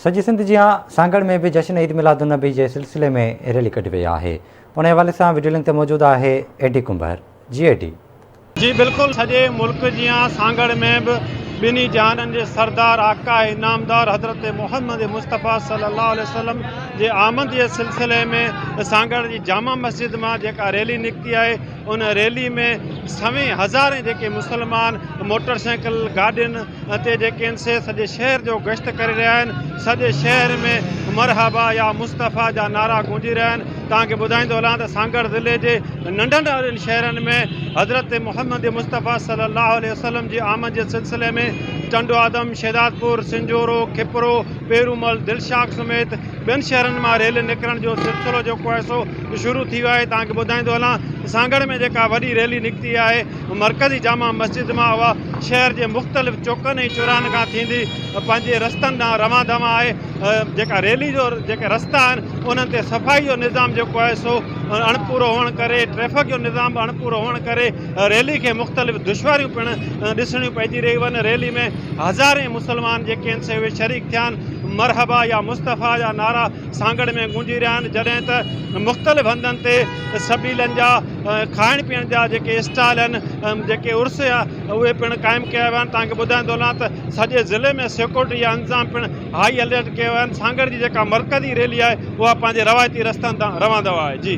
سڄي سنڌ جيان سانگهڙ ۾ به جشن عيد ميلاد النبي جي سلسلي ۾ ريلي ڪڍي وئي آهي. ان حوالي سان وڊيو لنڪ تي موجود آهي اي ڊي ڪنڀر. جي اي ڊي. جي بلڪل سڄي ملڪ جيان سانگهڙ ۾ به ٻنهي جهانن جي سردار آقا انعامدار حضرت محمد مصطفيٰ صلي الله عليه وسلم جي آمد جي سلسلي ۾ سانگهڙ جي جامع مسجد مان جيڪا ريلي نڪتي آهي ان ريلي ۾ سوين هزارين جيڪي مسلمان موٽر سائيڪل گاڏين تي جيڪي آهن سي سڄي شهر جو گشت ڪري رهيا آهن سڄي شهر ۾ مرحبا يا مصطفيٰ جا نعرا گونجي رهيا آهن توهان کي ٻڌائيندو هلان ته سانگهڙ ضلعي جي ننڍن وڏن شهرن ۾ حضرت محمد مصطفيٰ صلي الله عليه وسلم جي آمد جي سلسلي ۾ ٽنڊو آدم، شهدادپور، سنجهورو، کپرو، پيرومل، دلشاخ سميت ٻين شهرن مان ريلين نڪرڻ جو سلسلو جيڪو آهي سو شروع ٿي ويو آهي توهان کي ٻڌائيندو هلان ته سانگهڙ ۾ جيڪا وڏي ريلي نڪتي آهي مرڪزي جامع مسجد مان اها شهر جي مختلف چوڪن ۽ چوراهن کان ٿيندي پنهنجي رستن ڏانهن روان دوان آهي جيڪا ريلي جو جيڪي رستا آهن انهن تي صفائي جو نظام جيڪو آهي سو اڻپورو هئڻ ڪري ٽريفڪ جو نظام به اڻپورو هئڻ ڪري ريلي کي مختلف دشواريون پڻ ڏسڻيون پئجي رهيون آهن ريلي ۾ هزارين مسلمان جيڪي آهن سي اهي شريڪ ٿيا آهن مرحبا يا مصطفيٰ جا نعرا سانگهڙ ۾ گونجي رهيا آهن جڏهن ته مختلف هنڌن تي سبيلن جا کائڻ پيئڻ جا جيڪي اسٽال آهن جيڪي عرس جا اهي پڻ قائم ڪيا ويا آهن توهان کي ٻڌائيندو هلان ته سڄي ضلعي ۾ سيڪيورٽي جا انتظام پڻ هائي الرٽ ڪيا ويا آهن سانگهڙ جي جيڪا مرڪزي ريلي آهي اها پنهنجي روايتي رستن تان روان دوان آهي جي.